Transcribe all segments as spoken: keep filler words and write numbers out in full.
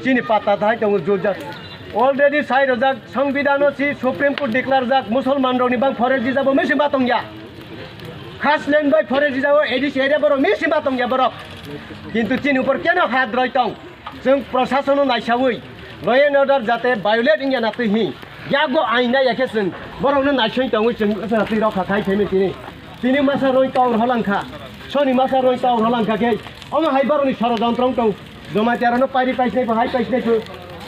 Chini patta thai tongo jujak. Already sai rojak, Songbidano si Supreme Court declare jak, Musulman rokni bang forest rijabo misi ma tongya. Khaslen bai forest rijabo A D C area borok misi ma tongya borok. Kintu chini upor keno hat roi tong. Chwng prosasono naisawi, law and order jate violate wngya na twi hi. Yago ain naiya khe chwng borokno naisoi tongwi chwng wngsa twi rokha khai phaimani tini. Tini masa roi tong rwlangkha. Soni masa roi tong rwlangkha khe omo hai borokni sorojontro wng tong. Jamatia rokno pairi paisnai pho hai paisnai pho.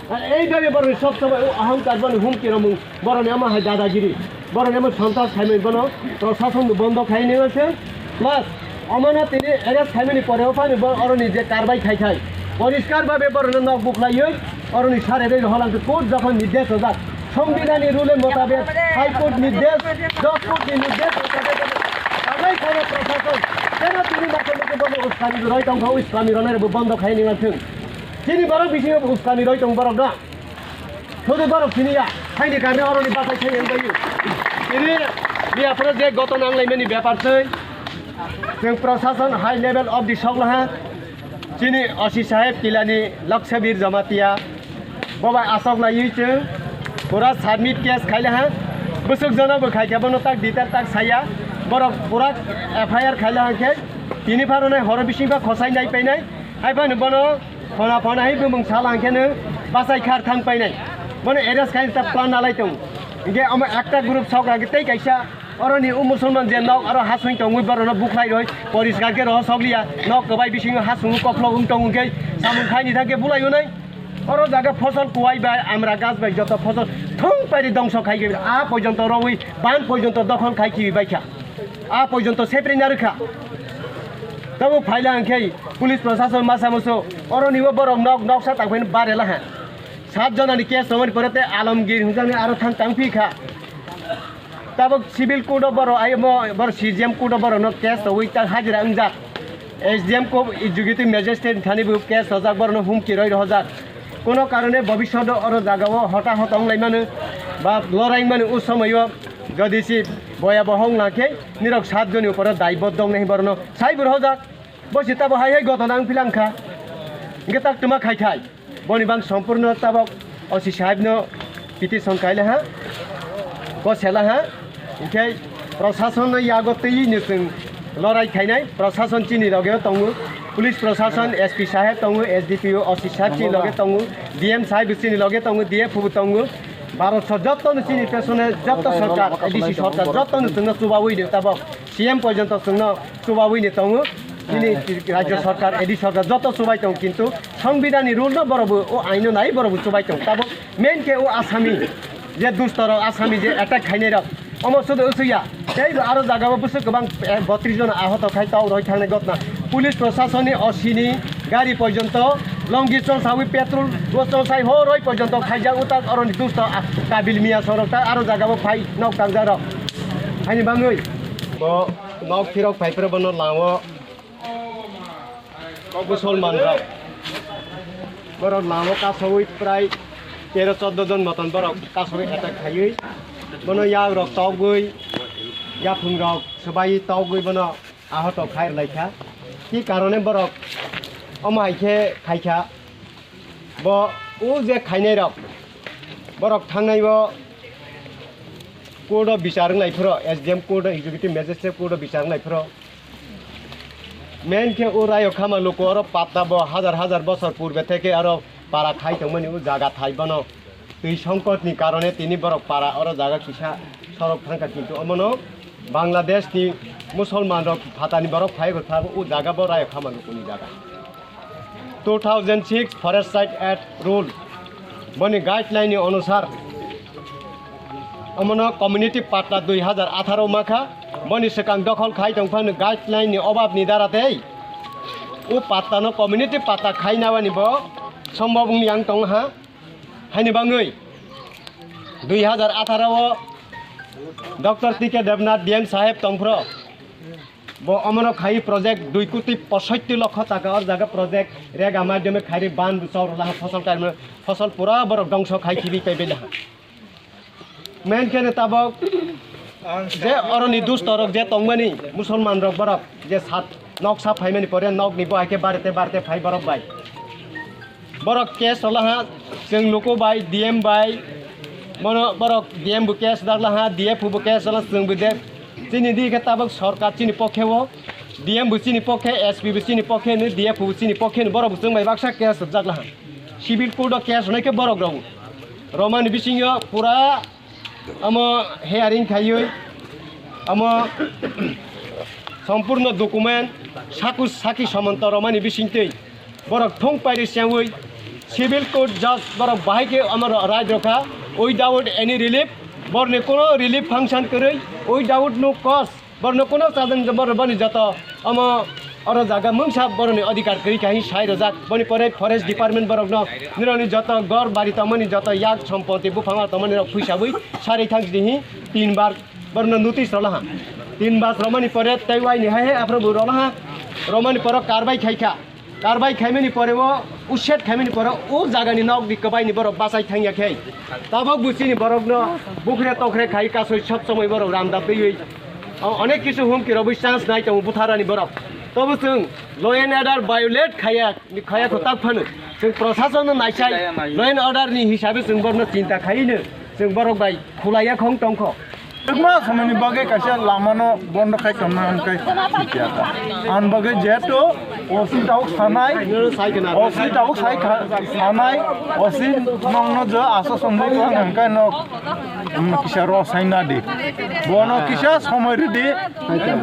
Ei bhabe borokni sob somoi o ahangkar boni humki romung. Borokni omo hai dadagiri. Borokni omo sontas khaimani bono prosason bo bondo khai nai se. Plus omono tini arrest khaimani pore o phano bo oroni je karbai khai khai. Poriskar bhabe borokno nok buklaiwi oroni sare roi roholang khe court jokhon nirdesh ojak. Songbidani rule motabek High Court nirdesh, Judge Court ni nirdesh motabek. Agai khana prosason. Keno tini masa masa bono uskani roi tongkha, uskani rona rebo bondo khai ni manthung. Chini borok bisingo uskani roi tong borok na. Sudu borok sini ya, haini karni oroni batai sai yang bayu. Ini, ini apura je goto nang lai mani bepar sei. Chwng prosason high level of the sok laha. Chini O C saheb kilani Lakshabir Jamatia. Boba asok na yui chwng. Pura submit case khai laha. Busuk jono bo khai khe bono tak detail tak saya. Borok pura F I R khai laha khe. Tini pharo nai horo bising ba khosai nai painai. Hai phano bono Phona phona hai bumung sala hwnkhe no bachai khar thang painai. Bono arrest khai ta plan nalai tong. Hwnkhe omo ekta group sokra tei kaisa oroni o musulman je nok aro hasung tongwi borokno bukhlai roi poriskar khe rohor sokliya. Nok kwbai bisingo hasung koplok wng tong hwnkhe samung khaini thangkhe bulai unai. Oro jaga phosol kuwai bai amra gaj bai joto phosol thung pairi dongso khai khe a porjonto rowi ban porjonto dokhol khai khibi baikha. A porjonto sepri narwkha. Tabuk phaila hwnkhe police prosason masa musu oroni o borok nok noksa tangphai bare laha. Sat jonani case tongmani pore tei Alamgir hwnjaknai aro thang tangphi kha. Tabuk civil court o borok ayamo borok C J M court o borokno case tongwi ta hajira wngjak. S D M court executive magistrate thani bo case rojak borokno humki roi rohojak. Kono karone bobishoto oro jagao hota hota wnglaimano ba loraimani o somoio jodi si boya bohong langkhe nirok sat joni uporo daiboddo wngnai borokno saibo rohojak. Bo si tabo hai hai gotona wng philangkha. Hwnkhe tak twma khai khai. Boni bang sompurno tabok O C sahibno petition kaila ha, ko sela ha. Hwnkhe prosasonno yago twiwi no chwng lorai khainai, prosason chini logeo tongo, police prosason, S P saheb tongo, S D P O, O C saheb chini loge tongo, D M saheb chini loge tongo, D F O bo tongo. Bharat sor jotto no chini pesone jotto sorkar, A D C sorkar jotto no chwngno chubawi no tabok. C M porjonto chwngno chubawi ni tongo. Chini rajyo sorkar, A D sorkar joto chubai tongo, kintu songbidani rule no borok bo o aino nai borok bo chubai tongo. Tabuk main khe o Asami je dusto rok, Asami je attack khainai rok, omo sudu wswk ya. Tei bo aro jaga o bwswk kwbang, eh, botris jona ahoto khai tok roi thangnai gotna. Police prosason ni O C ni gari porjonto longi chol sawi petrol bo chol sai horoi porjonto khaijak utak oroni dusto, ah, Kabil Miya sorok ta aro jaga o phai nok tangjak rok. Haini bangwi bo nok phirok phai phre bono lao musulman rok borok lao kasawi prai tero choddo jon moton borok kasawi attack khaiwi bono yak rok togwi yaphung rok swbai togwi bono ahoto khai rwlaikha. Ki karone borok omo hai khe khaikha? Bo o je khainai rok borok thangnai o court o bichar wnglai phro, S D M court o, executive magistrate court o bichar wnglai phro. Main khe o Rayo Khama luku oro patta bo hajar hajar bosor purbe theke aro para khai tongmani o jaga thai bono twi songkot ni karone tini borok para oro jaga kisa sorok thangkha, kintu omono Bangladesh ni musulman rok phatani borok phai rok thabo o jaga bo Rayo Khama luku ni jaga. Two thousand six Forest Site Act Rule boni guideline ni onusar omono community patta dui hajar atharo makha. Boni swkang dokhol khai tongphano guideline ni obab ni dara tei o patta no community patta khai nabani bo sombobong ni ang tong ha. Haini bangwi dui hajar atharo o Doctor T K Debnath D M saheb tongphro. Bo omono khai project dui koti posotti lokho taka or jaga project rega madhyome khairi ban chawrwla ha, fosol kaimano fosol pura borok dongso khai khibi paibai laha. Main khe tabok je oroni dusto rok je tongmani musulman rok borok je sat nok sa phaimani pore nok ni bo hai khe barete barete phai borok bai. Borok case rwlaha, chwng luku bai, D M bai, bono borok D M bo case rwlaha, D F O bo case rwla, chwng bo de. Chini di khe tabuk sorkar chini pokhe o, D M bo chini pokhe, S P bo chini pokhe no, D F O bo chini pokhe no, borok bo chwng bai baksa case rwjak laha. Civil court o case rwnai khe borok rok. Romani bisingo pura Omo hearing khaiwi, omo sompurno document, saku saki somonto romani bisingtwi borok thung pairi sengwi civil court judge borok bahai khe omo ro-, right rokha without any relief, borni kono relief function kwrwi, without no cause. Borno kuno chajang borok boni joto omo oro jaga mungsa boroni adhikar kwrwi kahi sai rojak. Boni pore forest department borokno nironi joto gor bari tongmani joto yak sompoti buphang tongmani rok phuisabwi sarwi thang sidi hi tin bar borno notice rolaha. Tin bar romani pore tei waini hai hai aphro bo rolaha. Romani poro karbai khaikha. Karbai khaimani pore o, uset khaimani pore o jagani nokni kwbaini borok bachai thangya khe. Tabok bo chini borokno bukhre tokre khai kasoi sob somoi borok randa twiwi. O, onek kisu humki rogwi chance nai tongo butharani borok. Tobo chwng law and order violate khaya, khaya kho tak phano. Chwng proshasonno naisai law and order ni hisabe chwng borokno chinta khaino chwng borok bai khulaiya khong tongkho. Kwbangma somoni bagwi kaisa lamano bondo khai tongna hwn khe mithi ya ta. Ang bagwi jehetu O C tabuk sanai, O C tabuk sai kha-, sanai, O C nokno je asa somoi tong hwn khe nok, um, kisa rw sai na di. Bono kisa somoi rw di,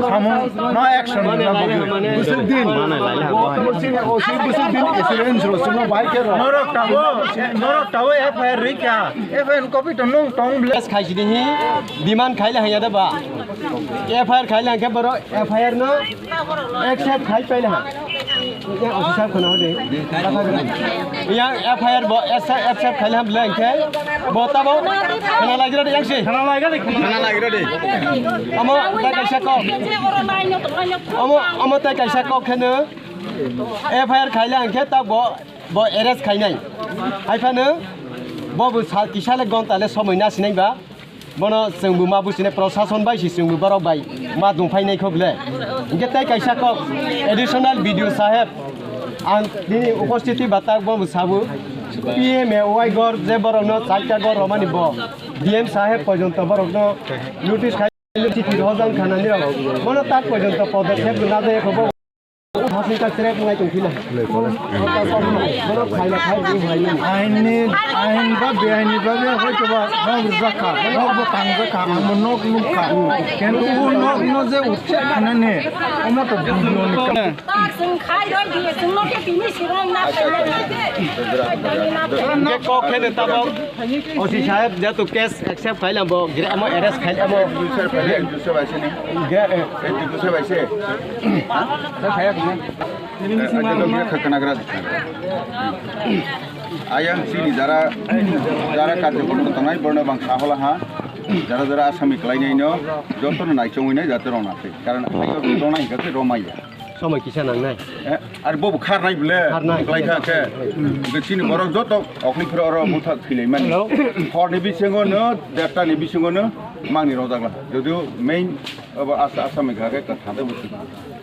samung no action rwna bagwi. Bwswk din. O C bwswk din assurance rw swngo bai khe rw. Norok tabuk, norok tabuk F I R rikha. F I R copy to nung tong ble. Case khai sidi hi demand khai le hanya da ba. F I R khai le hanya boro F I R no accept khai pai le ha. Ya officer kono de. Ya F I R bo accept khai le ham le hanya. Bo ta bo. Kana lagi rode yang si. Kana lagi rode. Kana lagi rode. Amo ta kaisa ko. Amo, amo ta kaisa ko kheno. F I R khai le hanya ta bo. Bo arrest khainai. Haiphano bo bo sal kisa le gonta le somoi na sinai ba. Bono chwng bo ma businai proshashan bai si chwng bo borok bai ma dungphai nai kho ble. Hingke tei kaisa kok additional B D O saheb ang nini upostiti batak bo bo sabu P M A Y gor je borok no chaita gor romani bo D M saheb porjonto borok no notice khai chithi rohorjak khanani rok. Bono tak porjonto podokshep bo najai kho bo. Hasing ka trek ngai tong phila. Bono khaila khai bo hai ni. Ain ni, ain ba beain ni ba be hoito ba nok rwjak kha, nok bo tangjak kha, ang bo nok nuk kha. Kintu o nok no je uchek khanani, omo to bujio ni. Tak sing khai roi di, sing no ke tini sirong na khai. Hingke kok khe ne tabok O C saheb jehetu case accept khai lambo, gira amo arrest khai amo. Gira, eh, Ayang chini jara, jara karjo kotor tongnai borno bang sahola ha, jara jara asami klainai no, joto no naichongwi nai jate rona thwi. Karon ayo rona hingka khe romaya. Somoi kisa nangnai. Eh, ar bo bo kharnai bole, kharnai. Klaikha khe. Hingke chini borok joto okni phiro oro butha thwilaimani. Hello. Horni bisingo no, derta ni bisingo no, mangni rojak la. Jodio main Obo asa, asa mai kha khe kwthang tei busi.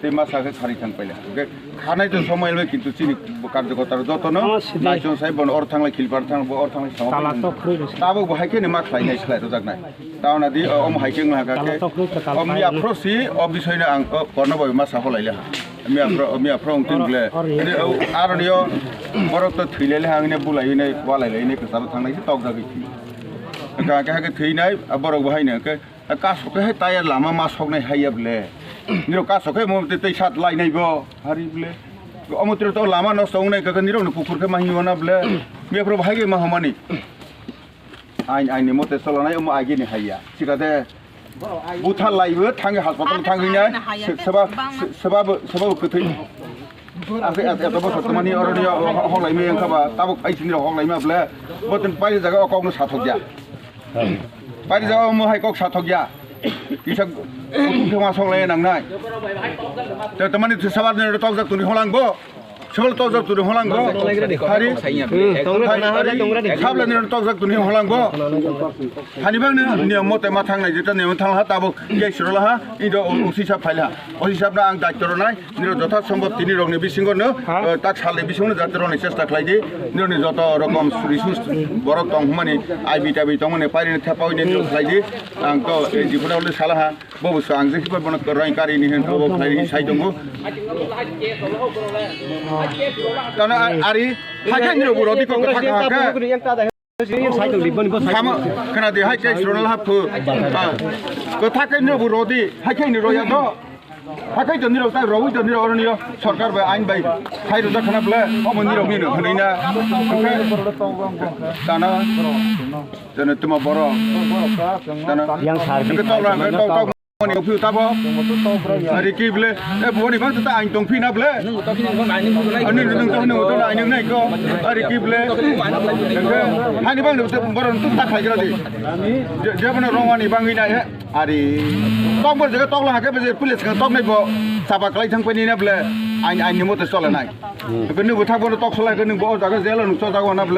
Tei masa khe khari thang paila. Hwnkhe khanai to somoi bai kintu chini karjokorta jotono naisong sai bono or thanglai khilpar thang bo or thanglai sama. Tabuk bo hai khe ma khlai nai khlai rojak nai. Tauna di omo hai khe wngkha khe. Om ya phro si o bisoi no ang korno bai ma sa holai le ha. Miya phro, miya phro wng tin ble. Aroni yo borok to thwilai le ha wngni bulai wngni walai lai wngni kwcharo thangnai se tok jagwi thwi. Hwnkhe hwnkhe thwinai borok bo hai no hwnkhe. Kaso khe hai taya lama ma soknai hai ya ble. Niro kaso khe mo tei sat lai nai bo hari ble. Omo tiro to lama nosto wngnai kaka niro no pukur khe ma hiyo na ble. Miya pro bahai khe ma homani. Ain ain ni mote solanai omo agi ni hai ya. Sikate butha lai bo thangi hospital thangi nai. Seba seba seba kwthwi. Ase, ase, eto bosor tamani oroni ho-, ho-, hoklai maya wngkha ba, tabuk pai sini rok hoklai ma ble, boten pai jaga o kok no sathok ya. Pai jaga o mo hai kok sathok ya. Kisa kutung khe ma sok lai nang nai. Te tamani sabar ni tok jak tuni holang bo. Sebal tokjak tuni holang bo. Hari. Tongra, hari, tongra, hari. Tongra, tongra. Sabla ni tokjak tuni holang bo. Hani bang ni niyam mote ma thang nai jeta niyam thang ha tabuk case rwla ha. Ido O C sab phaila ha. O C sab na ang daityo rwnai. Niro jotha sombhob tini rok ni bisingo no, eh, tak sal ni bisingo no jate rok ni chesta khlai di. Niro ni joto rokom resource borok tong hwnmani I B tabi tongmani pairi ni thepa oi ni niro khlai di. Ang to, eh, jikuna ule sala ha. Bo buso ang je hibar bono kwrwng kari ni hin bo khlai ni sai tongo. Tano a-, ari haikhe niro bo rodi ko kwthak ha khe. Samo khna di haikhe srona la phu. Ah. Kwthak khe niro bo rodi haikhe niro ya do. Haikhe to niro ta roi to niro oroni yo sorkar bai ain bai. Hai rojak khna ble omo niro ni no hwnwi na. Tano. Tano tuma boro. Tano. Yang sarbi. Ke tau la, ke tau, tau. Ani tongphi tabo. Ari ki ble, e boni bang ta ain tongphi na ble. Ani nung to nung to ain nai ko. Ari ki ble. Hani bang tu boron tu ta khai gra di. Je, je bono rong ani bang ina he. Ari. Tong bor jaga tong la ha ke be police ka tong nai bo. Saba klai thang pe ni na ble. Ain, ain ni mote sola nai. Ke nu bo thak bono tok sola ke nu bo jaga jelo nu so jaga na ble.